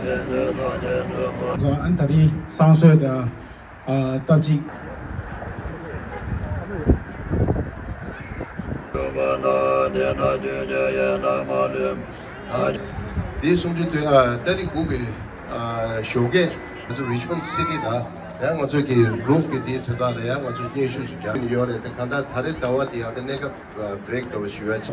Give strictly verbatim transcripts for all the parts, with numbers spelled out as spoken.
ཨན་ད་རིང་བསང་གསོལ་དང་། ཨ། སྟབས་གཅིག་དེའི་གསུང་ཆོས་དེ། ཨ། ཏ་རིག་དགུ་གི། ཨ། ཞོགས་ཀས་ང་ཚོ་Richmond City ལ་ཡང་ང་ཚོ་གི་Roof གི་དེའི་དོན་དག་ལ་ཡང་ང་ཚོ་སྙན་ཞུ་ཞིག་རྒྱག་གི་ཡོད་རེད་དེ། གང་ལྟར་ད་རེས་ཟླ་བ་འདི་ཡང་དེ་གནས་སྐབས་break འདྲ་བོ་ཞུ་ཡ་ཆེ།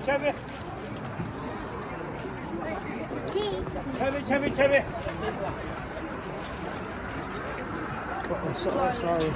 ཁྱབ་པའི། ཁྱབ་པའི། ཁྱབ་པའི། ཁྱབ་པའི། ཁྱབ་པའི། Sorry, sorry.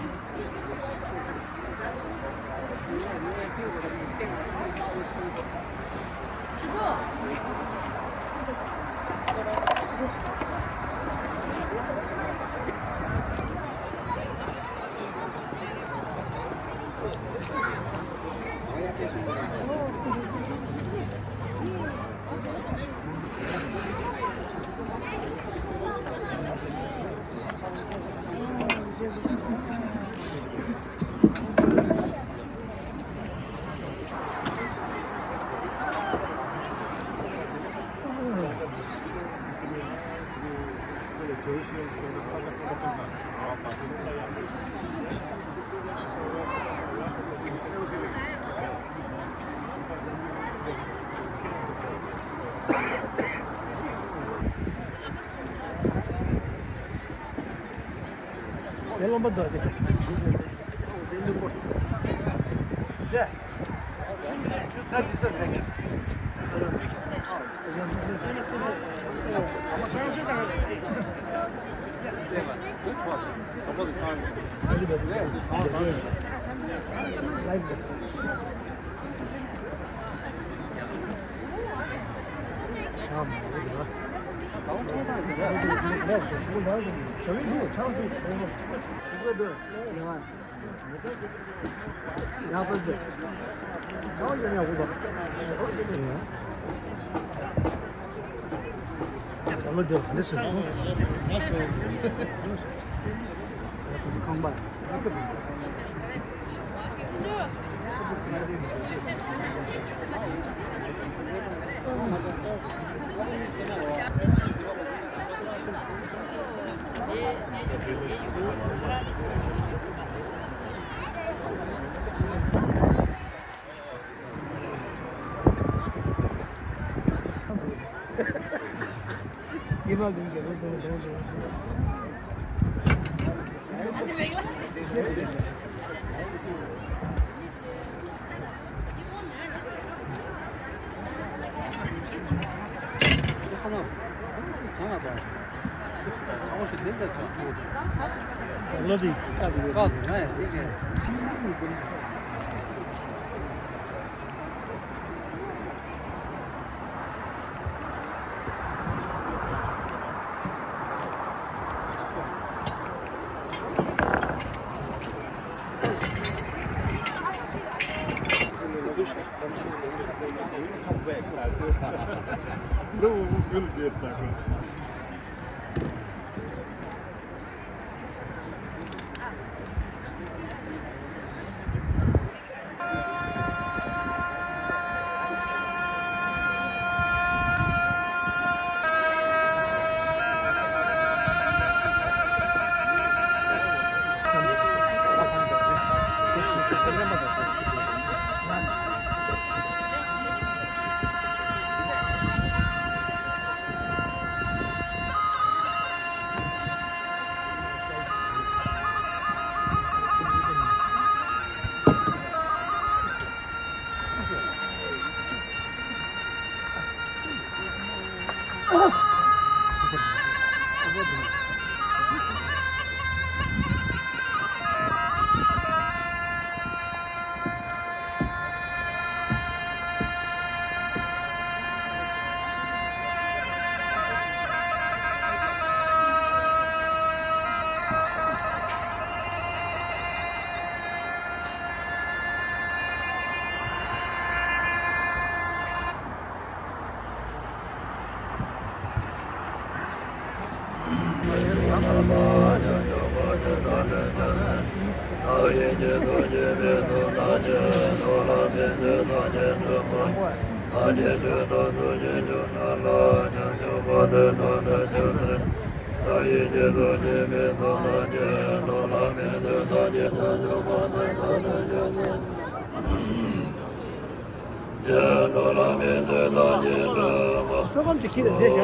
ཚོད་བགམ་གྱི་ཁྱི་དང་བསྡད་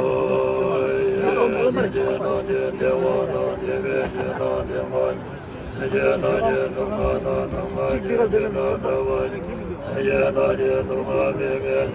བཞག་ཚོད་བགམ་སློབ་མར་གཅིག་འདི་ག་འདི་ག་འདི་ག་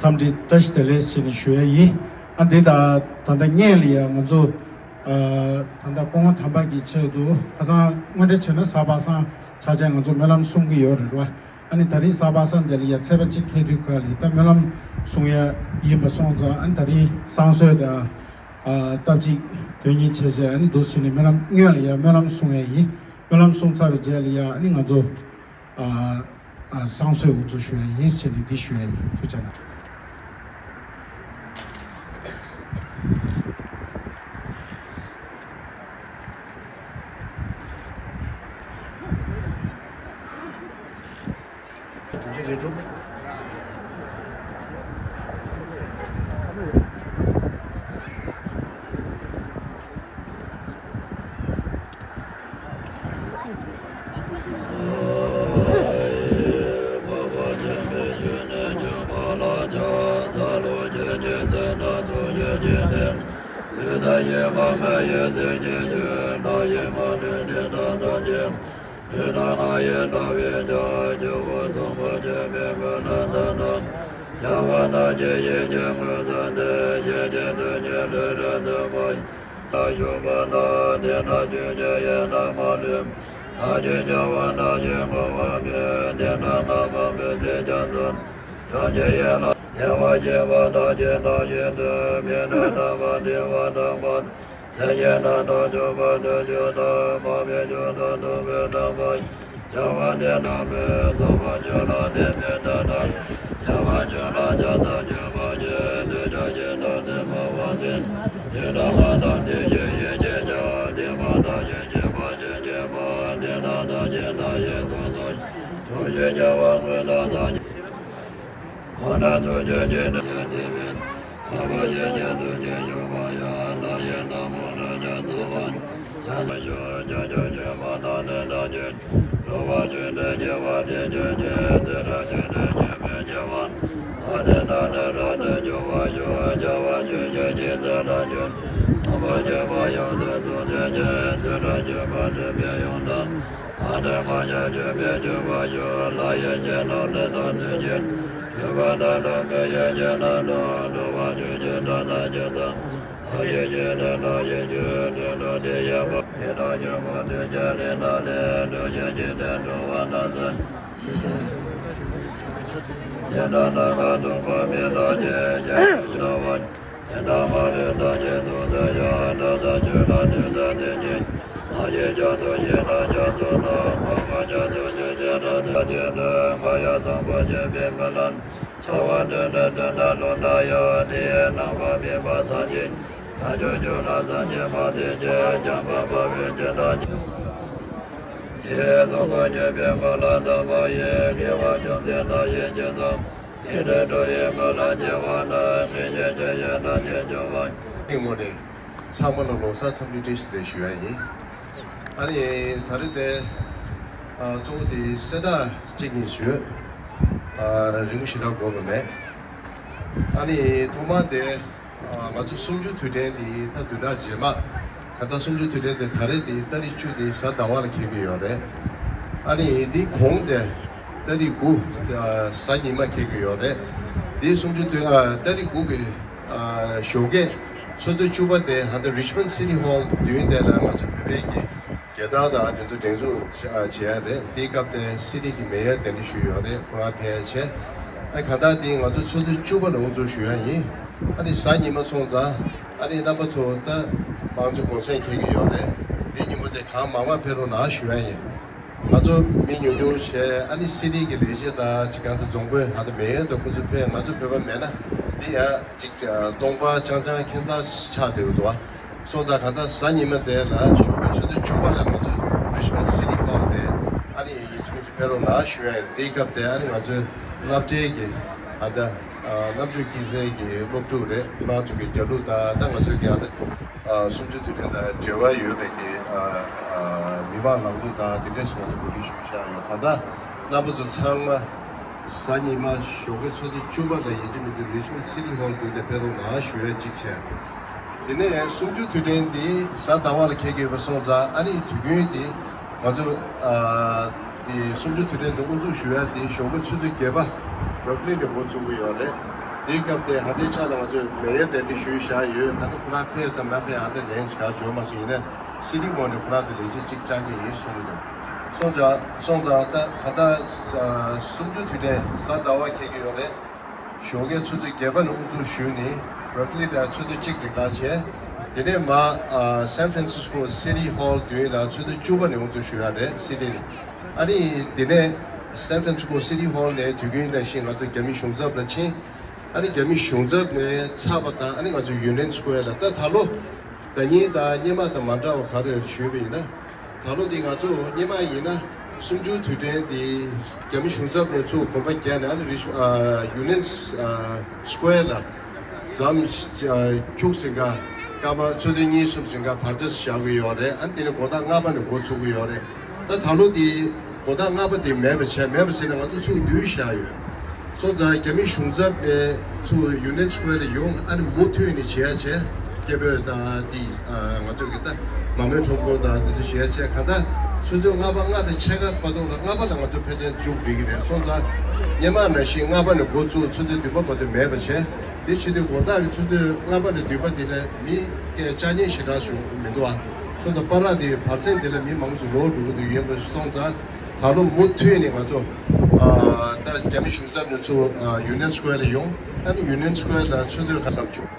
འཚམས་འདྲི་བཀྲ་ཤིས་བདེ་ལེགས་ཞེས་ནས་ཞུ་ཡ་ཡིན། ཨ་འདི་ད་ད་ལྟ་སྔོན་ལ་ཡང་ང་ཚོ་ཨ་ད་ལྟ་སྐུ་ངོ་དམ་པ་གི་ཆེད་དུ་ཁ་སང་དངོས་འབྲེལ་བྱས་ན་གཟའ་པ་སངས་ཆ་ཆེན་ང་ཚོ་སྨོན་ལམ་གསུང་གི་ཡོད་རེད་བ། ཨ་ནི་ད་རིང་གཟའ་པ་སངས་དེ་ལ་ཡ་ཚེས་པ་གཅིག་འཁེལ་དུས་སྐབས་ལ་ད་སྨོན་ལམ་གསུང་ཡ་ཡིན་པ་སོང་ཙང་ཨ་ནི་ད་རིང་བསང་གསོལ་དང་ཨ་སྟབས་གཅིག་དོན་གཉིས་བྱས་བྱས་ཨ་ནི་འདུག་ཕྱིན་ནས་སྨོན་ལམ་སྔོན་ལ་ཡ་སྨོན་ལམ་གསུང་ཡ་ཡིན། སྨོན་ལམ་གསུང་ཚར་བའི་རྗེས་ལ་ཡ་ཨ་ནི་ང་ཚོ་ཨ་ཨ་བསང་གསོལ་དབུ་འཛུགས་ཞུ་ཡ་ཡིན་ཟེར་ནས་འདི་ཞུ་ཡ་ཡིན། ཐུགས་རྗེ་གནང་། ངོ་ནས་ཚང་མ་ལ་ལོ་གསར་འཚམས་འདྲི་བཀྲ་ཤིས་བདེ་ལེགས་ཞུ་ཡ་ཡིན། ཨ་ནི་ད་རེས་དེ་ཨ་གཙོ་བོ་དེ་གསལ་བསྒྲགས་གཅིག་ཡིན་ཞུ། ཨ་རིང་པོ་ཞེ་དྲག་དགོས་པ་མེད། ཨ་ནི་ཐོག་མར་དེ་ཨ་ང་ཚོ་གསུམ་བཅུ་དུས་དྲན་དེ་ད་བདུན་ཕྲག་རྗེས་མ་ག་ད་གསུམ་བཅུ་དུས་དྲན་དེ་ད་རེས་དེ་ཏ་རིག་བཅུ་དེ་གཟའ་ཟླ་བ་ལ་འཁེལ་གྱི་ཡོད་རེད། ཨ་ནི་དེའི་གོང་དེ་ཏ་རིག་དགུ་ཨ་གཟའ་ཉི་མ་འཁེལ་གྱི་ཡོད་རེད། དེའི་གསུམ་བཅུ་དུས་ཨ་ཏ་རིག་དགུ་གི་ཨ་ཞོགས་ཀས་ཆུ་ཚོད་བཅུ་པ་དེ་ཧ་ད་Richmond City Hall མདུན་དེ་ལ་ང་ཚོ་བོད་པའི་གི་རྒྱལ་དར་དང་དེ་ཚོ་སྒྲེང་འཛུགས་བྱེད་ཡ་རེད། དེའི་སྐབས་དེ་སི་ཊི་གི་མེ་ཡར་གདན་འདྲེན་ཞུས་ཡོད་རེད། ཁོ་རང་ཕེབས་བྱས། ཨ་གང་ལྟར་དེ་ང་ཚོ་ཆུ་ཚོད་བཅུ་པ་ལ་དབུ་འཛུགས་ཞུ་ཡ་ཡིན། ཨ་ནི་གཟའ་ཉི་མ་སོང་ཙང་ཨ་ནི་རྣམ་པ་ཚོ་ད་དམངས་གཙོ་གུང་སེང་འཁེལ་གྱི་ཡོད་རེད། དེ་ཉིན་མོ་དེ་གང་མང་མང་ཕེབས་རོགས་གནང་ཞུ་ཡ་ཡིན། ང་ཚོ་མི་ཉུང་ཉུང་བྱས། ཨ་ནི་སི་ཊི་གི་ལས་བྱེད་དང་ཅི་གང་དེ་རྫོང་དཔོན་ཧ་ད་མེ་ཡར་དང་ཁོ་ཚོ་ཕེབས། ང་ཚོ་བོད་པ་མེད་ན་དེ་ཡ་ཅིག་སྟོང་པ་ཆང་ཆང་ཁྱད་མཚར་ཆགས་བསྡད་ཡོད་འདུག་ཨ། སོང་ཙང་གང་ལྟར་གཟའ་ཉི་མ་དེ་ལ་ཞོགས་པའི་ཆུ་ཚོད་བཅུ་པ་ལ་ང་ཚོ་Richmond City Hall དེ་ཨ་ནི་ཡིན་གཅིག་མིན་གཅིག་ཕེབས་རོགས་གནང་ཞུ་ཡ་ཡིན། དེའི་སྐབས་དེ་ཨ་ནི་ང་ཚོའི་སློབ་གྲྭའི་གི་ཨ་ད་ཨ་རྣམ་དཔྱོད་སྐྱེད་ཚལ་གྱི་སློབ་ཕྲུག་རེད། ཁོ་རང་ཚོ་གི་རྒྱབ་ལོགས་དང་ད་ང་ཚོའི་གི་ཨ་ད་ཨ་གསུམ་བཅུ་དུས་དྲན་དང་འབྲེལ་བ་ཡོད་པའི་གི་ཨ་ཨ་མི་མང་ལམ་ལུགས་དང་དེ་འདྲས་སུ་ང་ཚོ་གོ་སྒྲིག་ཞུས་བཞག་ཡོད། གང་ལྟར་རྣམ་པ་ཚོ་ཚང་མ་གཟའ་ཉི་མ་ཞོགས་ཀའི་ཆུ་ཚོད་བཅུ་པ་ལ་ཡིན་གཅིག་མིན་གཅིག་Richmond City Hall མདུན་དེ་ཕེབས་རོགས་གནང་ཞུ་ཡ་གཅིག་བྱས། དེ་ནས་གསུམ་བཅུ་དུས་དྲན་འདི་གཟའ་ཟླ་བ་ལ་འཁེལ་གྱི་ཡོད་པ་སོང་ཙང་ཨ་ནི་དུས་རྒྱུན་འདི་ང་ཚོ་ཨ་དེ་གསུམ་བཅུ་དུས་དྲན་འདི་དབུ་འཛུགས་ཞུ་ཡ་དེ་ཞོགས་པ་ཆུ་ཚོད་བརྒྱད་པ་Brooklyn ནས་འགོ་ཚུགས་ཀྱི་ཡོད་རེད། དེའི་སྐབས་དེ་ཧ་དེའི་ཆ་ལ་ང་ཚོས་མེ་ཡར་གདན་འདྲེན་ཞུས་བཞག་ཡོད། ཧ་དེ་ཁོ་རང་ཕེབས་དང་མ་ཕེབས་ཧ་དེ་ལན་ཞིག་ག་བྱོན་མ་སོང་། ཡིན་ན་སི་ཊི་ངོས་ནས་ཁོ་རང་ཚོ་ལས་བྱེད་གཅིག་བཅར་གྱི་ཡིན་གསུངས་འདུག་སོང་ཙང་སོང་ཙང་ད་ད་ལྟ་གསུམ་བཅུ་དུས་དྲན་གཟའ་ཟླ་བ་འཁེལ་གྱི་ཡོད་རེད། ཞོགས་ཀའི་ཆུ་ཚོད་བརྒྱད་པ་ནས་དབུ་འཛུགས་ཞུས་ནས་Brooklyn དང་ཆུ་ཚོད་གཅིག་རེ་བཀག་བྱས། དེ་ནས་མར་ཨ་San Francisco City Hall མདུན་ལ་ཆུ་ཚོད་བཅུ་པ་ནས་དབུ་འཛུགས་ཞུ་ཡ་རེད། སི་ཊི་ནས། ཨ་ནི་དེ་ནས་San Francisco City Hall ནས་དུས་རྒྱུན་ནང་བཞིན་ང་ཚོ་རྒྱ་མི་གཞུང་ཚབ་ལ་ཕྱིན། ཨ་ནི་རྒྱ་མི་གཞུང་ཚབ་ནས་ཚར་བ་དང་ཨ་ནི་ང་ཚོ་Union Square ལ། ད་ད་ལོ་ཟླ་ཉིན་དང་སྔོན་མ་དང་མ་འདྲ་བ་ག་རེ་ཞུས་པ་ཡིན་ན། ད་ལོ་འདི་ང་ཚོ་སྔོན་མ་ཡིན་ན་གསུམ་བཅུ་དུས་དྲན་འདི་རྒྱ་མི་གཞུང་ཚབ་ནས་ཚུར་གོམ་པ་བརྒྱབ་ནས་ཨ་ནི་རི་ཨ་Union ཨ་Square ལ་མཚམས་ཨ་འཁྱུག་ཟིན་ག་སྐར་མ་ཆུ་ཚོད་གཉིས་གསུམ་ཟིན་ག་བར་ཆད་བཞག་གི་ཡོད་རེད། ཨ་ནི་དེ་ནས་དགོང་དག་ལྔ་པ་ནས་འགོ་ཚུགས་ཀྱི་ཡོད་རེད། ད་ད་ལོ་འདི་དགོང་དག་ལྔ་པ་དེ་མེད་པ་བྱས། མེད་པ་ཟེར་ན་ང་ཚོ་ཚུར་བསྡུས་བཞག་ཡོད། སོང་ཙང་རྒྱ་མི་གཞུང་ཚབ་ནས་ཚུར་Union Square ལ་ཡོང་། ཨ་ནི་མུ་མཐུད་ནས་བྱེད་ཡ་བྱས། སྐད་འབོད་དང་འདི་ཨ་ང་ཚོ་གི་ད་མར་མེ་ཁྲོམ་སྐོར་དང་འདི་ཚོ་བྱེད་ཡ་བྱས། གང་ལྟར་ཆུ་ཚོད་ལྔ་པ་ལྔ་དང་ཕྱེད་ཀ་བར་དུ་ལ། ལྔ་པ་ལ་ང་ཚོ་ཕལ་ཆེར་མཇུག་སྒྲིལ་གྱི་རེད། སོང་ཙང་སྔོན་མ་ནང་བཞིན་ལྔ་པ་ནས་འགོ་བཙུགས་ཆུ་ཚོད་བདུན་པ་བར་དུ་མེད་པ་བྱས། དེ་བྱེད་དུས་དགོང་དག་གི་ཆུ་ཚོད་ལྔ་པ་ནས་བདུན་པ་འདི་ལ་མི་སྐད་བཅར་མཁན་ཞེ་དྲག་བྱུང་མི་འདུག་ཨ། སོང་ཙང་པ་ལགས་འདི་བར་གསེང་འདི་ལ་མི་མང་ཙམ་ལོག་འགྲོ་གི་འདུག་ཡིན་པ་སོང་ཙང་། ད་ལོ་མུ་མཐུད་ནས་ང་ཚོ་ཨ་ད་རྒྱ་མི་གཞུང་ཚབ་ནས་ཚུར་ཨ་Union Square ལ་ཡོང་། ཨ་ནི་Union Square ལ་ཆུ་ཚོད་ག་བསམ་བྱུང་།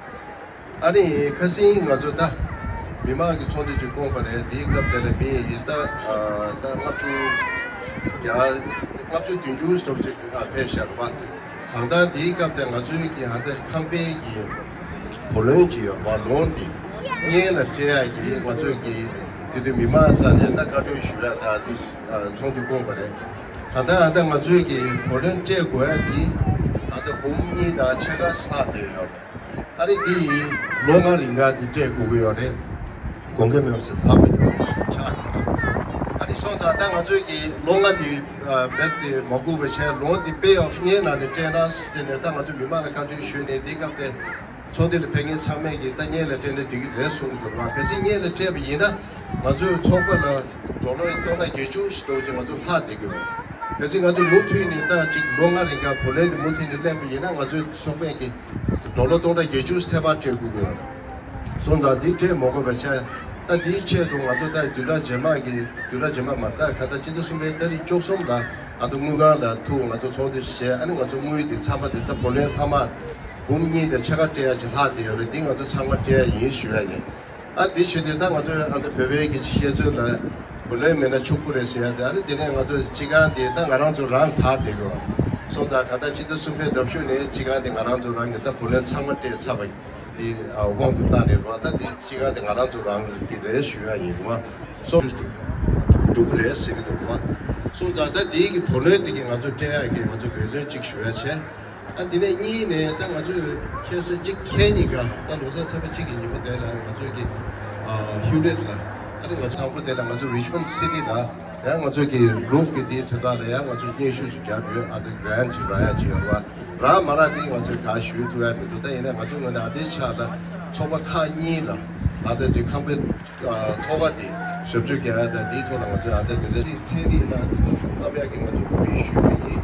ཨ་ནི་ཁ་སང་ང་ཚོ་ད་མི་མང་གི་ཚོགས་འདུ་ཅིག་བསྐོངས་པ་རེད། དེའི་སྐབས་དེ་ལ་མི་ཡིན་ད་ཨ་ད་ལྔ་བཅུ་ཡ་ལྔ་བཅུ་བདུན་ཅུ་ཙམ་ཅིག་ཕེབས་ཤག་པ། གང་ལྟར་དེའི་སྐབས་དེ་ང་ཚོའི་གི་ཨ་ད་ཁང་པའི་གི་བུ་ལོན་ཅིག་ཡོད་པ། ལོན་འདི་སྔོན་ལ་སྤྲད་ཡ་གི་ང་ཚོའི་གི་དེ་དུས་མི་མང་རྩ་ནས་ད་བཀའ་འཁྲོལ་ཞུ་ཡ་ད་དེ་ཚོགས་འདུ་བསྐོངས་པ་རེད། གང་ལྟར་ཨ་ད་ང་ཚོའི་གི་བུ་ལོན་སྤྲད་དགོས་ཡ་འདི་ཨ་ད་འབུམ་གཉིས་དང་ཕྱེད་ཀ་ལྷག་བསྡད་ཡོད་རེད། ཨ་ནི་འདི་ཡིས་ལོ་ལྔ་རིང་ག་འདི་སྤྲད་དགོས་ཀྱི་ཡོད་རེད། དགོངས་འགལ་མེད་པ་ཞིག་ལྷག་པའི་དེ་ཆགས་ཡོད། ཨ་ནི་སོང་ཙང་ད་ང་ཚོས་ཀྱི་ལོ་ལྔ་འདི་རྦད་དེ་མ་སྒུག་པ་བྱས། ལོ་འདི་pay off སྔོན་ལ་ནས་སྤྲད་ན་ཟེར་ནས་ད་ང་ཚོ་མི་མང་ལ་བཀའ་འཁྲོལ་ཞུས་ནས། འདི་སྐབས་དེ་ཚོགས་འདུ་ལ་ཕེབས་མཁན་ཚང་མས་ཀྱི་ད་སྔོན་ལ་སྤྲད་ན་འགྲིག་གི་རེད་གསུངས་འདུག་བ། གལ་སྲིད་སྔོན་ལ་སྤྲད་པ་ཡིན་ན་ང་ཚོའི་ཚོགས་པ་ལ་ཌོ་ལར་སྟོང་ཕྲག་བརྒྱད་ཅུ་ཞིག་འདུག་ཅེས་ང་ཚོ་ལྷག་བསྡད་ཀྱི་ཡོད། གལ་སྲིད་ང་ཚོ་མུ་མཐུད་ནས་ད་ཅིག་ལོ་ལྔ་རིང་ག་བུ་ལོན་དེ་མུ་མཐུད་ནས་ལེན་པ་ཡིན་ན་ང་ཚོའི་ཚོགས་པས་ཀྱི་ཌོ་ལར་སྟོང་ཕྲག་བརྒྱད་ཅུ་ཐེ་བ་སྤྲད་དགོས་ཀྱི་ཡོད། སོང་ཙང་འདི་སྤྲད་མ་དགོས་པ་བྱས། ད་འདིའི་ཆེད་དུ་ང་ཚོ་ད་བདུན་ཕྲག་རྗེས་མ་གི་བདུན་ཕྲག་རྗེས་མ་མ་ད་ག་ད་སྤྱི་ཟླ་གསུམ་པའི་ཏ་རིག་བཅུ་གསུམ་ལ་ ང་ཚོ་དངུལ་ཁང་ལ་ཐུག་ང་ཚོ་ཚོགས་འདུ་བྱས། ཨ་ནི་ང་ཚོ་དངུལ་དེ་ཚང་མ་དེ་ད་བུ་ལོན་ལྷག་མ་འབུམ་གཉིས་དང་ཕྱེད་ཀ་སྤྲད་ཡ་ཅིག་ལྷག་བསྡད་ཡོད་རེད། འདི་ང་ཚོ་ཚང་མ་སྤྲད་ཡ་ཡིན་ཞུ་ཡ་ཡིན། ཨ་འདི་བྱས་དུས་ད་ང་ཚོ་ཨ་ད་བོད་པའི་གི་བཤད་ཚུལ་ལ་བུ་ལོན་མེད་ན་ཕྱུག་པོ་རེད་ཟེར་ཡ་དེ། ཨ་ནི་དེ་ནས་ང་ཚོ་སྤྱི་ཁང་དེ་ད་ང་རང་ཚོ་རང་ལ་བདག་བསྡད་དགོས་སོང་། ད་ག་ད་སྤྱི་ཟླ་གསུམ་པའི་ཟླ་གཞུག་ནས་སྤྱི་ཁང་དེ་ང་རང་ཚོ་རང་གི་ད་བུ་ལོན་ཚང་མ་སྤྲད་ཚར་བ་ཡིན། དེ་དབང་དུ་བཏང་ནས་རོགས། ད་དེ་སྤྱི་ཁང་དེ་ང་རང་ཚོ་རང་གི་རེད་ཞུ་ཡ་ཡིན། རོགས་སོང་འགྲོ་གི་རེད་ཟེར་གི་འདུག་རོགས། སོང་ཙང་ད་དེའི་གི་བུ་ལོན་དེ་གི་ང་ཚོ་སྤྲད་ཡ་གི་ང་ཚོ་འབད་བརྩོན་གཅིག་ཞུ་ཡ་བྱས། ཨ་དེ་ནས་གཉིས་ནས་ད་ང་ཚོས་ཁ་སང་གཅིག་ཁ་ཉིན་ག་ད་ལོ་གསར་ཚེས་པ་གཅིག་གི་ཉིན་མོ་དེ་ལ་ང་ཚོས་གི་ཨ་ཧིའུ་ལེཊ་ལ། ཨ་ནི་ང་ཚོ་དང་པོ་དེ་ལ་ང་ཚོ་རི་ཆི་མོན་ཌི་སི་ཊི་ལ་ཡང་ང་ཚོས་གི་རུ་ཕ་གི་དེའི་དོན་དག་ལ་ཡང་ང་ཚོས་སྙན་ཞུ་ཞིག་བརྒྱབ་ཡོད། ཨ་ད་གྷི་རན་ཊི་ཅིག་རག་ཡ་ཅིག་ཡོད་རེད་བ། རག་མ་རག་དེ་ང་ཚོས་ག་ཞུ་ཐུབ་ཡ་མི་འདུག་ད་ཡིན་ན་ང་ཚོའི་ངོས་ནས་ཨ་དེའི་ཆ་ལ་ཚོགས་པ་ཁག་གཉིས་ལ་ཨ་ད་དེ་ཁང་པའི་ཨ་ཐོག་ཁ་དེ་ཞབས་ཞུ་རྒྱག་ཡ་དང་དེའི་ཐོག་ལ་ང་ཚོས་ཨ་ད་དེ་འདྲ་ཅིག་ཚན་རིག་ནང་དེ་ཐོག་ཞུགས་བསླབ་ཡ་གི་ང་ཚོས་གོ་སྒྲིག་ཞུས་པ་ཡིན།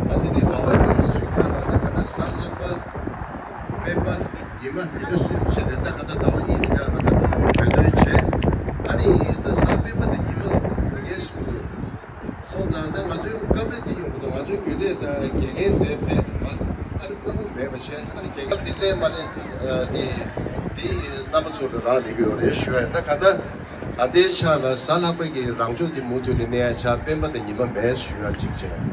ཨ་དེ་ནས་ཟླ་བ་གཉིས་ཟེར་ག་ལ་ད་ག་ད་གཟའ་ལྷག་པ། སྤེན་པ། ཉི་མ་དེ་འདྲ་གསུམ་བྱས་ནས་ད་ག་ད་ཟླ་བ་གཉིས་དེ་འདྲ་ང་ཚོ་བོད་དོན་བྱས། ཨ་ནི་ད་གཟའ་སྤེན་པ་དེ་ཉི་མ་ལ་ངལ་གསོ་འདུག་སོང་ཙང་ད་ང་ཚོའི་སྐབས་རེ་དེ་ཡོང་གི་འདུག་ང་ཚོའི་རྒྱུན་ལས་དང་དགེ་རྒན་དེ་བས་མ་ཨ་ནི་སྤུ་གུ་མེད་པ་བྱས། ཨ་ནི་རྒྱལ་ཁབ་དེ་ལས་མ་ལས་དེ་དེ་རྣམ་པ་ཚོ་ལ་རག་ལས་ཀྱི་ཡོད་རེད་ཞུ་ཡ་ཡིན། ད་ག་ད་ཨ་དེའི་ཆ་ལ་གཟའ་ལྷག་པའི་གི་རང་ཕྱོགས་དེ་མུ་མཐུད་ནས་གནས་ཡ་ཆ་སྤེན་པ་དང་ཉི་མ་མེད་ཞུ་ཡ་གཅིག་བྱས།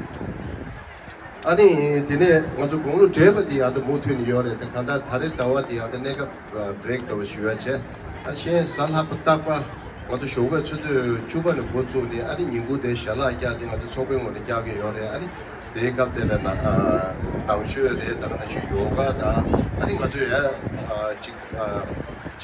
ཨ་ནི་དེ་ནས་ང་ཚོ་དགུང་ལོ་བགྲེས་པ་དེ་ཡང་ད་མུ་མཐུད་ནས་ཡོད་རེད། ད་གང་ལྟར་ད་རེས་ཟླ་བ་དེ་ཡང་ད་གནས་སྐབས་བྷི་རེག་འདྲ་བོ་ཞུ་ཡ་བྱས། ཨ་གཞན་གཟའ་ལྷག་པ་རྟག་པར་ང་ཚོ་ཞོགས་ཀས་ཆུ་ཚོད་བཅུ་པ་ནས་འགོ་བཙུགས་ནས་ཨ་ནི་ཉིན་གུང་དེ་ཞལ་ལག་བཀྱག་དེ་ང་ཚོ་ཚོགས་པའི་ངོས་ནས་བཀྱག་གི་ཡོད་རེད། ཨ་ནི་དེའི་སྐབས་དེ་ལ་ན་ནང་ཆོས་རེད། ད་ག་ནང་བཞིན་ཡོ་ག་དང་། ཨ་ནི་ང་ཚོ་ཡ་ཅིག་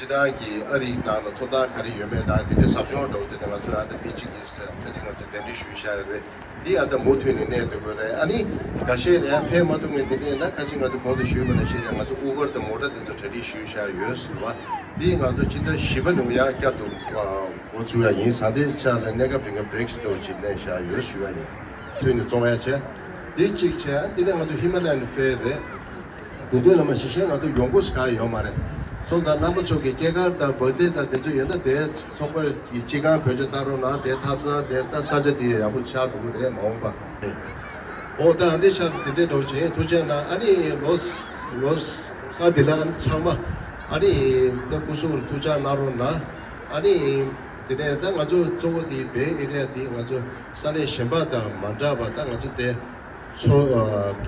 སྤྱི་བཏང་གི་ཨ་རིའི་ནང་ལ་ཐོབ་ཐང་ག་རེ་ཡོད་མེད་དང་དེ་འདྲའི་ཟབ་སྦྱོང་འདྲ་བོ་དེ་ནས་ང་ཚོ་ཡང་ད་མི་གཅིག་གིས་ཁ་ཅིག་ང་ཚོ་གདན་འདྲེན་ཞུས་བཞག་ཡོད་རེད། འདི་ཡང་ད་མུ་མཐུད་ནས་གནས་སྡོད་དགོས་རེད། ཨ་ནི་འགའ་ཤས་ལ་ཡང་ཕེབས་མ་ཐུབ་མཁན་དེ་འདྲས་ན་ཁ་ཅིག་ང་ཚོ་གོང་དུ་ཞུས་པ་ནང་བཞིན་རེད། ང་ཚོ་ཨུ་བར་དང་མོ་ཊ་དེ་ཚོ་གྲ་སྒྲིག་ཞུས་བཞག་ཡོད་ཟེར་བ། འདི་ང་ཚོ་སྤྱི་ཟླ་བཞི་པ་ནས་ཡང་བསྐྱར་དུ་འགོ་ཚུགས་ཡ་ཡིན། ས་དེའི་ཆ་ལ་གནས་སྐབས་རིང་ག་བྷི་རེག་ཞིག་འདྲ་བོ་ཅིག་གནས་བཞག་ཡོད་ཞུ་ཡ་ཡིན། མུ་མཐུད་ནས་བཙོང་ཡ་བྱས། འདི་གཅིག་བྱས། འདི་ནས་ང་ཚོ་ཧི་མ་ལ་ཡན་ཕེ་རེད། དེ་དུས་ལ་མ་གཞི་ཤེས་ང་ཚོ་ཡོང་སྒོ་ཞིག་གང་ཡོད་མ་རེད། སོང་ཙང་རྣམ་པ་ཚོ་གི་སྐྱེས་སྐར་དང་བར་ཐི་ཌེ་དང་དེ་ཚོ་ཡོད་ན་དེ་ཚོགས་པ་གི་སྤྱི་ཁང་བོད་ཆས་བཏང་རོགས་གནང་། དེ་ཐབ་ཚང་དེ་ད་ས་ཆ་དེ་ཡག་པོ་ཆགས་འགྲོ་གི་རེད་མ་འོངས་པ། འོ་ད་འདི་ཆ་དེ་འདྲའི་འགྲོ་བྱེད་ཐུགས་རྗེ་གནང་། ཨ་ནི་ལོ་ལོ་གསར་འདི་ལ་ཨ་ནི་ཚང་མ་ཨ་ནི་ད་སྐུ་གཟུགས་ཐུགས་ཅག་གནང་རོགས་གནང་། ཨ་ནི་དེ་ནས་ད་ང་ཚོ་གཙོ་བོ་དེ་བེ་ཨེ་རི་ཡ་དེ་ང་ཚོ་ས་གནས་གཞན་པ་དང་མ་འདྲ་བ་ད་ང་ཚོ་དེ། ཆོ་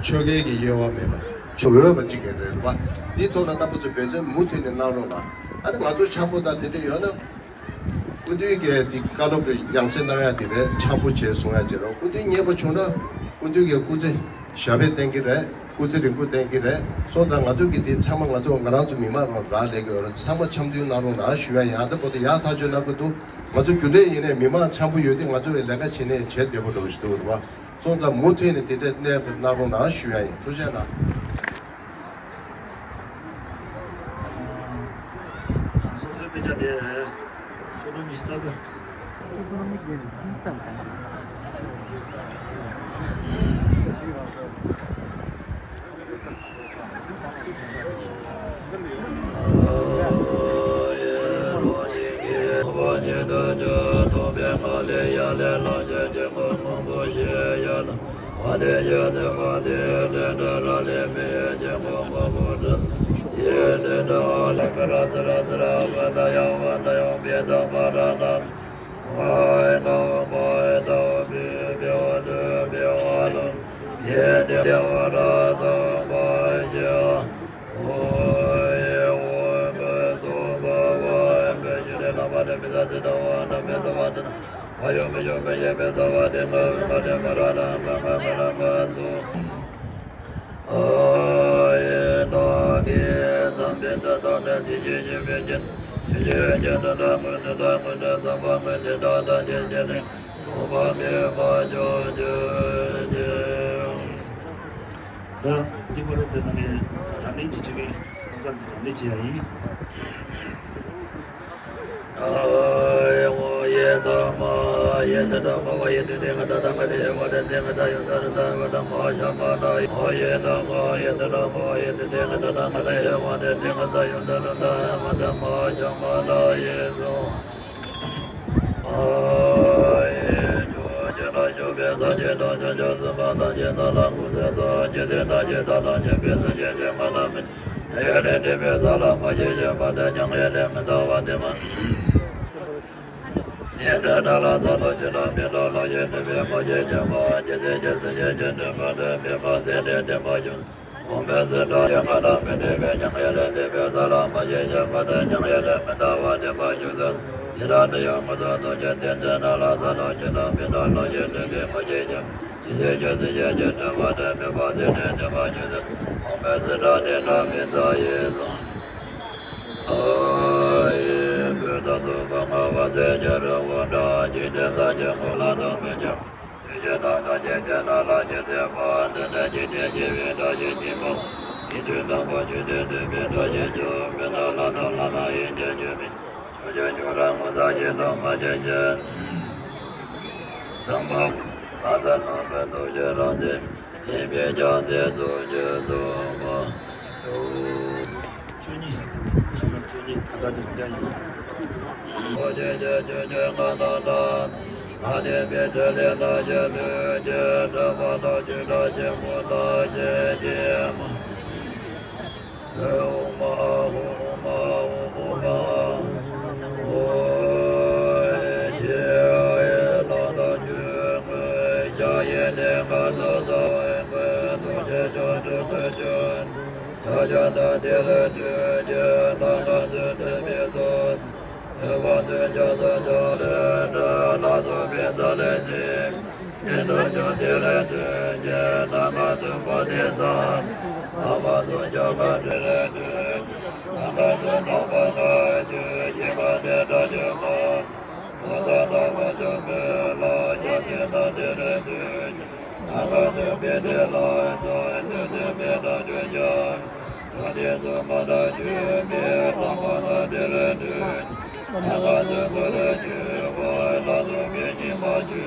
ཆོ་གའི་གི་དབྱེ་བ་མེད་པ་ཆོ་འོས་པ་གཅིག་གི་རེད་པ། འདིའི་ཐོག་ལ་རྣམ་པ་ཚོ་འབད་བརྩོན་མུ་མཐུད་ནས་གནང་རོགས་གནང་། ཨ་ནི་ང་ཚོ་འཆམ་པོ་དང་དེ་འདྲ་ཡོད་ན། སྐུ་མདུན་གྱི་དེ་བཀའ་སློབ་རེ་ཡང་སེ་གནང་ཡ་དེ་རེད། འཆམ་པོ་བྱས་གསུང་ཡ་བྱེད་རོགས། སྐུ་མདུན་མཉེས་པོ་བྱུང་ན་སྐུ་མདུན་གྱི་སྐུ་ཚེ་ཞབས་པད་བརྟན་གྱི་རེད། སྐུ་ཚེ་རིང་པོ་བརྟན་གྱི་རེད། སོང་ཙང་ང་ཚོ་གི་དེ་ཚང་མ་ང་ཚོ་ང་རང་ཚོ་མི་མང་རང་རག་ལས་ཀྱི་ཡོད་རེད། ཚང་མ་འཆམ་མཐུན་གནང་རོགས་གནང་ཞུ་ཡ་ཡང་ད་བོ་དེ་ཡག་ཐག་ཆོད་གནང་གི་འདུག་ང་ཚོ་རྒྱུན་ལས་ཡིན་ནའི་མི་མང་འཆམ་པོ་ཡོད་དུས་ང་ཚོ་ལས་ཀ་བྱེད་ནས་བྱེད་བདེ་པོ་འགྲོ་བཞིན་འདུག་རེད་བ། སོང་ཙང་མུ་མཐུད་ནས་དེ་འདྲས་གནས་དགོས་གནང་རོགས་གནང་ཞུ་ཡ་ཡིན། ཐུགས་རྗེ་གནང་། སོ་སོའི་དཔེ་ཆ་དེ་ཤོག་གྲངས་ཉི་ཤུ་རྩ་དགུ། ད་འདི་བར་དུ་ནང་ནས་རང་ལས་ཀྱི་ཆེད་ཀྱི་ཐོག་ཐག་རང་ལས་བྱེད་ཡ་ཡིན། ས་ཆེན་དང་ཆོས་སྐྱོང་སྲིད་པ་དང་། ཇི་ལྟར་ལ་སྐུ་ཚེ་སོགས་ཀྱི་སྲིད་མཐའ་ཇི་ལྟར་ལ་མཆིས་པའི་སྲིད་ཞིའི་ཆོས་མ་དམ་པའི་ཡེ་ནས་འདྲིས་པའི་ས་ལ་མ་ཞིག་ཞིག་པ་དེ་ཀྱང་ཡེ་ནས་མི་འདའ་བ་དེ་མ་ཡེ་ནས་འདྲ་ལ་ས་ལ་ཞིག་ལ་མི་འདའ་ལ་ཡེ་ནས་མི་མ་ཞིག་ཞིག་པ་ཇི་སྲིད་ཀྱི་སྲིད་ཞིའི་ཆོས་འདྲེན་པ་དེ་མི་མ་སྲིད་ནས་འདྲེན་པ་ཞིག་འོང་བའི་ཚེ། སྒྲ་ཡི་ཁ་ན་མི་འདྲེས་པའི་ཀྱང་ཡེ་ནས་འདྲེས་པའི་ས་ལ་མ་ཞིག་ཞིག་པ་དེ་ཀྱང་ཡེ་ནས་མི་འདའ་བ་དེ་མ་ཞིག་ཟེར། ཡི་རང་ནི་ཡང་མི་ཚོགས་དོན་གྱི་རྟེན་ཅན་ན་ལ་ས་ལ་ཞིག་ལ་མི་འདའ་ལ་ཡེ་ནས་འདྲེས་མ་ཞིག་ཀྱང་། ཇི་སྲིད་ཀྱི་སྲིད་ཞིའི་ཆོས་འདྲེན་པ་དེ་མི་མ་སྲིད་ནས་འདྲེན་པ་ཞིག་ཟེར། འོང་བའི་ཚེ། སྒྲ་དེ་འདྲ་མི་ཚ་ཡིན་ཙང་། ཨ་ཡི་བོད་ད་དུ་བ་ང་བ་ཚེ་ཆ་རུ་བ་འདྲ་ཇི་སྲིད་ས་ཆེན་ཁོ་ལ་དང་མི་འཆམ། དེ་ཕྱིར་ན་ང་ཆེན་ཆེན་ན་ལ་ཆེན་ཆེན་པ། འདི་ནི་ཇི་སྲིད་ཞི་བའི་བཀྲ་ཤིས་ཉི་མ། ཡིད་དུ་དམ་པ་ཆོས་འདི་འདོད་པའི་བཀྲ་ཤིས་ཤོག་མི་ལ་ལ་དང་ལ་ལ་ཡིན་གྱི་ཆོས་མིན། ཆོས་ཅན་ཆོས་རང་ངོ་མཚར་ཞིག་དང་མ་ཆེན་ཞིག་ཚང་མ་ཨ་ཙ་ནང་པའི་ཐུགས་རྗེ་རང་བདེ། ཡིན་པའི་ཀྱང་དེ་ཐུགས་རྗེ་སོགས་མ། ཆོས་ཉིད། ཆོས་ཉིད་ད་ལྟ་དེ་འདྲ་ཡིན། ཨོ་རྒྱན་གྱི་ཆོས་ཀྱི་རྣམ་ཐར་ལ། ཨ་ནི་མི་ཏྲ་ལེ་ན་ཞེས་ལུས་ཀྱི་དྲི་མ་དང་ཆུ་འདྲ་ཆེན་པོ་དང་ཞེས་བྱེད་མ། ཨོ་མ་ཨོ་མ་ཨོ་མ་ཨོ་ཨེ་ཆེ་ཨེ་ལ་དང་ཆོས་མངོན་ཞག་ཡེ་ནས་ང་ཚོ་ཚོ་ཨེ་མགོན་ཐུགས་རྗེ་ཆོ་འཕྲུལ་དུ་བྱོན། ས་ཆ་ན་དེ་ལས་དུས་ཀྱི་ནམ་མཁའ་ཚུན་འདྲེས་པའི་ཚོགས། ཐོས་པ་དོན་ཀྱང་ས་ཆ་ལས་འདྲ་ལ་སོགས་པའི་ས་ལས་ཚིག །མི་འདུ་ཀྱང་དེ་ལས་དུས་ཀྱི་ནམ་མཁའ་ཚུན་པ་དེ་ས། ཨ་མ་སོགས་ཀྱང་ཁ་དེ་ལས་དུས། ནམ་མཁའ་ཚུན་སྣང་བ་ལྔ་བཅུ་ཞིང་ཁམས་དེ་འདྲ་བཅུ་མ། ལོ་ཙཱ་དང་མ་བྱམས་པའི་ལ་ཞག་དེ་ན་དེ་ལས་དུས། ནམ་མཁའ་ཚུན་པའི་དེ་ལ་སོགས་དུས་ཚོད་མེད་ན་ཆོས་ཀྱང་། ཐོག་མཐའ་སུ་མ་དང་བརྒྱུད་པའི་ལྷག་མ་ན་དེ་ལས་དུས། ནམ་མཁའ་ཚུན་ཀུན་ལས་བརྒྱུད་པ་ལ་སོགས་པའི་ཉི་མ་བཅུ།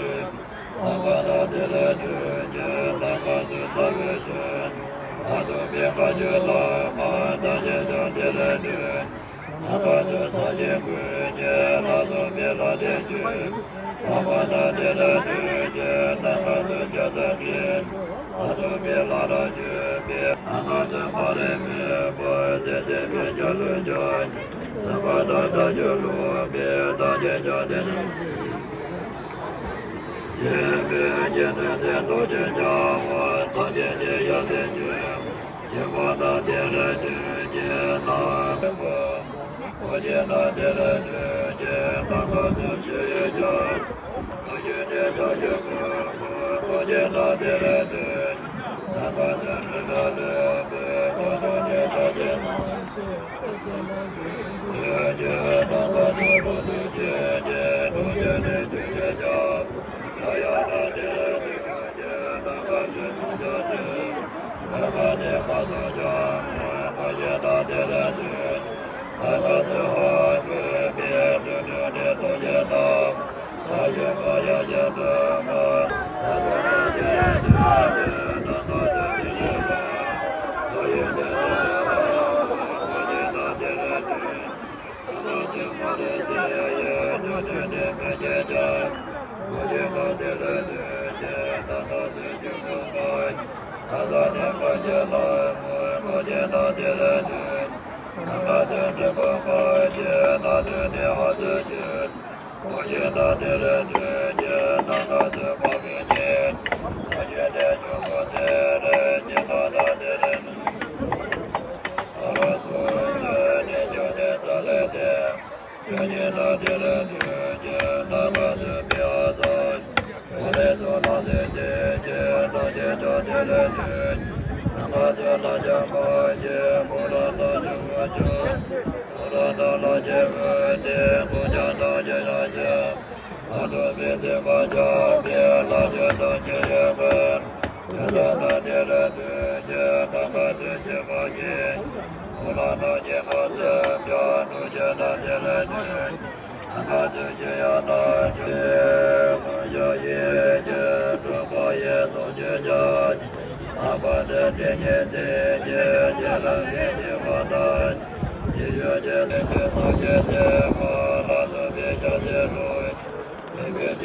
ནམ་མཁའ་ན་དེ་ལས་དུས་ཀྱི་ནམ་མཁའ་ཚུན་རྩ་བའི་ཆོས། ལ་སོགས་པའི་བཀའ་བརྒྱུད་ལྷག་མ་དང་རྗེས་འཇུག་དེ་ལས་དུས། ནམ་མཁའ་ཚུན་སངས་རྒྱས་ཀུན་གྱི་ལ་སོགས་པའི་ལྷ་སྡེ་བཅུ། ལྷག་མ་ན་དེ་ལས་དུས་ཀྱི་ནམ་མཁའ་ཚུན་སྐྱབས་སུ་མཆི། ལ་སོགས་པའི་ལྷ་དང་བཅས་པའི་ནམ་མཁའ་ཚུན་མ་རིག་མུན་པ་སེལ་སེལ་བའི་རྒྱ་མཚོ་ཆེན། སེམས་དཔའ་དང་བྱང་ཆུབ་ལུགས་པའི་བདག་ཉིད་ཀྱང་དེ་ནི། ཡེ་ཤེས་ཀྱི་གནས་ཚུལ་རྡོ་རྗེ་འཆང་བ་སངས་རྒྱས་ཀྱི་ཡབ་སྲས་ཆོས་ཀྱི་དབང་དང་དེ་ལས་དུས་ཀྱི་ནམ་མཁའ་ཚུན་པ། ཨོ་རྒྱན་ན་དེ་ལས་དུས་ཀྱི་ནམ་མཁའ་ཚུན་ཆོས་ཡོད་ཀྱང་། ལོ་རྒྱུས་ནས་བྱང་ཆུབ་སྐུ་ཁམས་ཨོ་རྒྱན་ན་དེ་ལས་དུས་ནམ་མཁའ་ཚུན་རིག་པ་ལུས་པའི་ཁམས་ཐོག་མའི་བདག་ཉིད་ནམ། དུས་ཀྱི་ནམ་མཁའ་ཚུན་ལོ་དུས་ཀྱི་རྒྱན་དུ་བྱས་ནས་དུས་ཀྱི་ཀྱང་། ཡང་ན་དེ་ལས་དུས་ཀྱི་ནམ་མཁའ་ཚུན་ཕྱོགས་ཀྱང་དུས། ནམ་མཁའ་ནས་མ་ཐོན་ཀྱང་མོད་ཨོ་རྒྱན་ན་དེ་ལས་དུས། ནམ་མཁའ་ཚུན་ཧ་གོ་བའི་དུས་སྟོན་ནས་ཐོག་མའི་ནམ། ས་བཞིན་མ་ཡང་ཞིང་དུ་མ། ས་བོན་དང་དེ་ལས་དུས་ནམ་མཁའ་ཚུན་དེ་ལས་མ། ས་ཡོད་དེ་ལས་མ་ཡང་ཨོ་རྒྱན་ན་དེ་ལས་དུས།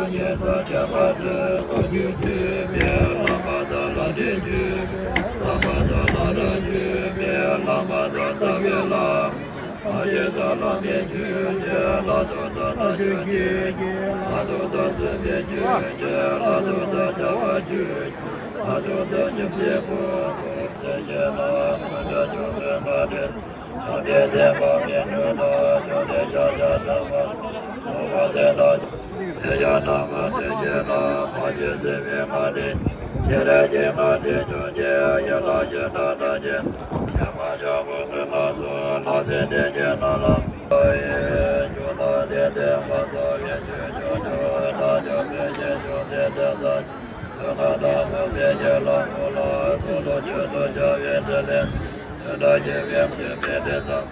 ཐུགས་རྗེས་སུ་ཆེ་བ་སྤྲུལ། ཐུགས་རྒྱུད་བསྡུས་པའི་བླ་མ་དང་། ལྷ་འདྲེ་བསྡུས་པའི་བླ་མ་དང་། ལྷ་རབ་བསྡུས་པའི་བླ་མ་དང་། རྩ་བའི་བླ་མ་ཞེས་བྱ། བླ་མའི་རྒྱུད་ཀྱི་ལྷ་དང་། ལྷ་རྒྱུད་ཀྱི་ལྷ་དང་། བཙུན་པའི་རྒྱུད་ཀྱི་ལྷ་དང་། བྱ་བ་རྒྱུད་ཀྱི་ལྷ་དང་། སྙོམས་པའི་སྐུ་ཐུགས་རྗེ་ཆེ་ལ། ཀུན་ཏུ་བྱུང་བའི་མ་འདྲེས། བྱང་ཆུབ་སེམས་དཔའ་མི་འགྲོ་ལ། བྱང་ཆུབ་ཕྱག་རྒྱ་ཐོབ་པར། ནུས་པ་དེ་དག་ཕྱག་རྒྱ་ཐོབ་པར་ཐུགས་རྗེ་ཆེ་ལ། མ་གྱུར་སྲིད་པའི་མ་འདྲེས། ཆེར་གྱུར་མ་འདྲེས་བྱུང་གི། ཡན་ལག་བཞི་དང་ལྡན་ཅིང་། ཡ་མ་བྱ་རྒོད་ཀྱི་ནགས་སུ། ལྷ་སྲིན་སྡེ་བརྒྱད་རྣམས་ལ། ཡེ་ཇོ་ནང་ལས་འདས་པ་སོགས་ཀྱི་ཆོས་ཀྱང་ཆོས་ལ་ཆོས་སྤེལ་ཞིང་ཆོས་སྟོན་ཏེ། ས་ཆུ་ཁ་དང་དབུ་མའི་གྱེན་ལངས་སྐོར་ལ་ཚོགས་ལ་མཆོད་དོ། བྱ་བའི་ཕྲིན་ལས་བདུན་དང་བཅུ་པའི་མཐུན་པའི་སྒྲིག་གསུམ།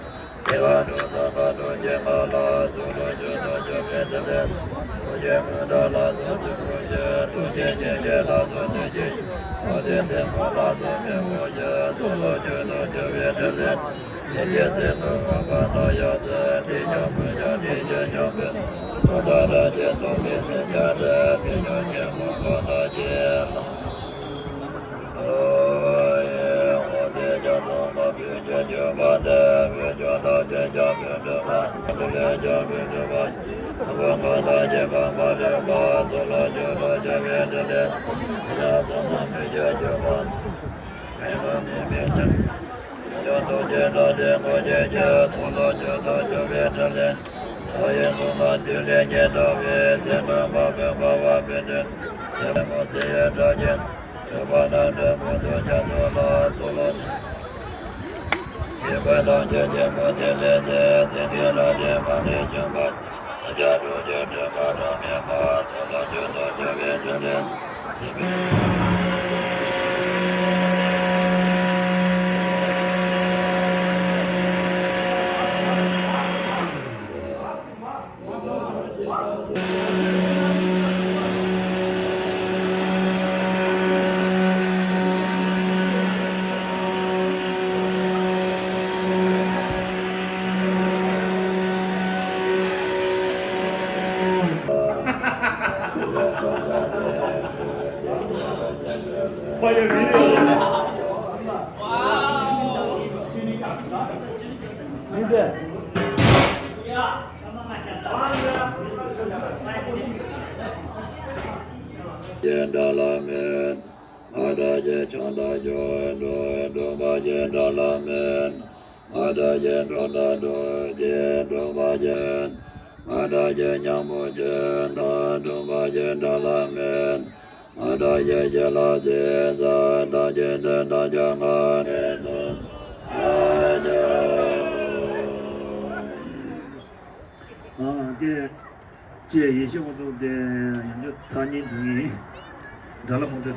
དེ་ཁ་དྲུག་ས་ཁ་དྲུག་གི་ངང་ལ་ཚོགས་ལ་མཆོད་དོ། བྱ་བའི་ཕྲིན་ལས་ཐུགས་རྗེ་ཀུན་བཟང་ལ་སོགས་ཐུགས་རྗེ་ཆེ། ཐུགས་རྗེ་ཆེ་ཞེས་ལ་སོགས་ཐུགས་རྗེ་ཆེ། ཐུགས་རྗེ་ཆེ་ཞེས་ལ་སོགས་ཐུགས་རྗེ་ཆེ། ཚོགས་ལ་མཆོད་དོ། བྱ་བའི་ཕྲིན་ལས་ཡེ་ཤེས་སེམས་དང་མངོན་པ་དང་ཡང་དག་དེ་ཡང་ཀུན་ཀྱང་དེ་བཞིན་ཉམས་པའི་ཚོགས་དང་བདག་བསྐྱེད་ཚོགས་ཀྱི་སེམས་ཀྱང་འདྲ། དེ་ཡང་ཆེན་པོ་ཁོ་ན་ཞེས་ལ། ཨོ་ཡེ། འོད་ཟེར་རྒྱ་མཚོ་མ་བུས་ཀྱང་གྱུར་པ་འདྲ། བོད་ལྗོངས་རྟགས་ཅན་རྒྱ་བོད་སྒྲུབ་པ། བོད་ལྗོངས་རྒྱ་བོད་སྒྲུབ་པ། ཨོ་ཁོ་ན་ཞེས་པ་མ་ལུས་པ། ཚོགས་ལ་མཆོད་དོ། བྱ་བའི་ཕྲིན་ལས་རྒྱ་མཚོ་མ་བུས་ཀྱང་གྱུར་པ། མེད་པ་མེད་མིན་ཏེ། ཡང་ཐུགས་རྗེ་བདག་བསྐྱེད་དངོས་བྱེད་ཀྱི། ཚོགས་ལ་མཆོད་དོ། བྱ་བའི་ཕྲིན་ལས་བདག་ཡི་དུག་ལྔ་བདུད་ལས་ཉེར་བྲལ་བའི། ཚེ་འཕོས་མ་འཕོས་འཕོ་བ་བུད་འདུལ། ཚེ་འཕོས་ཚེ་ཡི་བདག་བསྐྱེད་སྤྱོད་པ་རྣམས་འབྲས་བུ་དུས་གསུམ་ལ། ཚོགས་ལ་མཆོད་དོ། ཆོས་ཀུན་ཐམས་ཅད་ཆེན་པོ་ཐིག་ལེ་སྟེ། སེམས་ཅན་རང་གྲོལ་མ་ལུས་འབྱུང་བ། ས་བརྒྱ་དྲུག་ཅུ་སྤྲུལ་པ་གྲངས་མེད་པ། ཚོགས་ལ་མཆོད་དོ། བྱ་བའི་ཕྲིན་ལས་སྲིད་པའི། ཡེ་འདྲ་ལ་མེད། མ་འདྲ་ཞིང་ཆང་དང་སྐྱོ་འགྲོ་འགྲོ་བ་ཞིག་འདྲ་ལ་མེད། མ་འདྲ་ཞིང་འགྲོ་དང་འགྲོ་ཞིང་འགྲོ་བ་ཞིག་མ་འདྲ་ཞིང་ཉམ་པོ་ཞིག་དང་འགྲོ་བ་ཞིག་འདྲ་ལ་མེད། མ་འདྲ་ཞིང་ཞི་ལ་ཟིན་ས་འདྲ་ཞིང་དོན་དང་ཞག་ང་ནས་སོ། ཨ་ཇོ། ཨ་ཏེ། ཅེས་ཡེ་ཤེས་དབང་ཕྱུག་དེ་ཡང་བསྐྱར་ཚར་གཉིས་འདོན་ཡིན། དགྲ་ལྷ་མང་ཐོས་དེ།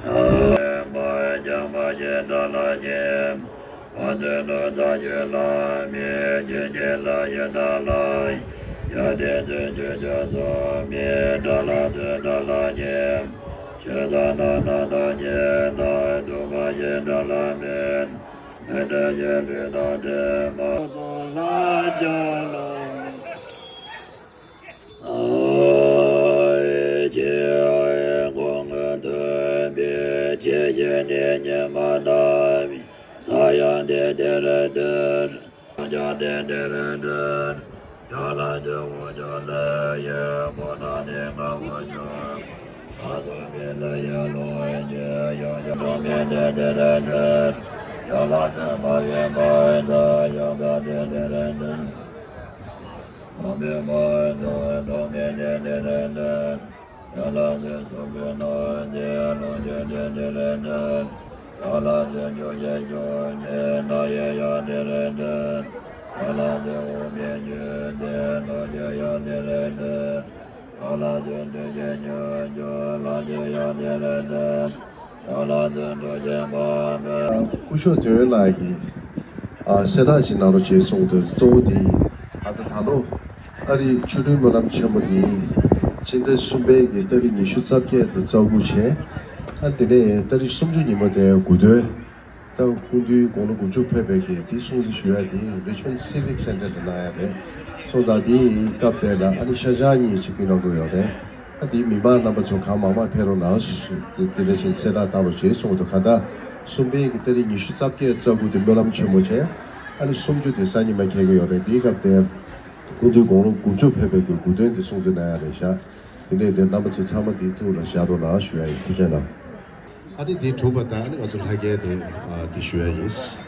ཨ་མ་ཡང་མ་ཡིན་དགྲ་ལྷ་ཡིན། མ་དོན་དུ་ད་ཡོད་ལ་མི་ཡིན་གྱི་ལ་ཡི་དགྲ་ལྷ་ཡིན། ཡ་དེ་དོན་ཆོས་ཀྱང་སོ་མི་དགྲ་ལྷ་དོན་དགྲ་ལྷ་ཡིན། ཆོས་དང་ནང་ན་དང་ཉེ་དང་སྡུག་པ་ཡི་དགྲ་ལྷ་མིན། མི་འདྲ་ཡི་ལུས་དང་དྲི་མ་སོགས་ལ་རྒྱ་ལ། ཨའི་ཁྱེའི་ཁོང་ཐོས་པའི་ཁྱེད་ཀྱི་ནི་ཉི་མ་ལྟ་བུའི་ས་ཡང་དེ་དེར་འདིར་ཀྱང་དེ་དེར་འདིར། སྐུ་ཞབས་དོན་ལགས་ཀྱིས་ཨ་གསལ་བསྒྲགས་ཅིག་གནང་རོགས་བྱས་གསུངས་འདུག་གཙོ་བོ་དེ་ཡིན། ད་ལྟ་ད་ལོ་ཨ་རིའི་ཆོ་འཕྲུལ་སྨོན་ལམ་ཆེན་མོ་དེ་ཕྱི་ཟླ་གསུམ་པའི་གི་ཏ་རིག་ཉི་ཤུ་རྩ་བརྒྱད་དང་རྩ་དགུ་བྱས། ཨ་དེ་ནས་ཏ་རིག་སུམ་ཅུ་ཉིན་མོ་དེ་དགུ་སྟོན། ད་སྐུ་མདུན་དགུང་ལོ་དགུ་བཅུ་ཕེབས་པའི་གི་དེ་སྲུང་བརྩི་ཞུ་ཡ་དེ་Richmond Civic Center ལ་གནང་ཡ་རེད། སོང་ཙང་དེའི་སྐབས་དེ་ལ་ཨ་ནི་ཤ་ཞང་གཉིས་ཅིག་ཕུལ་གནང་དགོས་ཡོད་རེད། ཨ་དེའི་མི་མང་རྣམ་པ་ཚོ་གང་མང་མང་ཕེབས་རོགས་གནང་ཞུ། དེ་དེ་འདྲ་བྱས་གསལ་བསྒྲགས་བཏང་རོགས་བྱས་གསུངས་འདུག་ག་ད་གསུམ་པའི་གི་ཏ་རིག་ཉི་ཤུ་རྩ་བརྒྱད་རྩ་དགུ་དེ་སྨོན་ལམ་ཆེན་མོ་བྱས། ཨ་ནི་སུམ་ཅུ་དེ་སང་ཉིན་མ་འཁེལ་གི་ཡོད་རེད། དེའི་སྐབས་དེ་སྐུ་མདུན་དགུང་ལོ་དགུ་བཅུ་ཕེབས་པའི་གི་དགུང་སྟོན་དེ་སྲུང་བརྩི་གནང་ཡ་རེད་ཤག་དེ་འདྲས་དེ་རྣམ་པ་ཚོ་ཚང་མ་དེའི་ཐུགས་ལ་བཞག་རོགས་གནང་ཞུ་ཡ་ཡིན། ཐུགས་རྗེ་གནང་། ཨ་ནི་དེ་གྲུབ་པ་དང་ཨ་ནི་ང་ཚོ་ལྷ་རྒྱལ་དེ་ཨ་དེ་ཞུ་ཡ་ཡིན།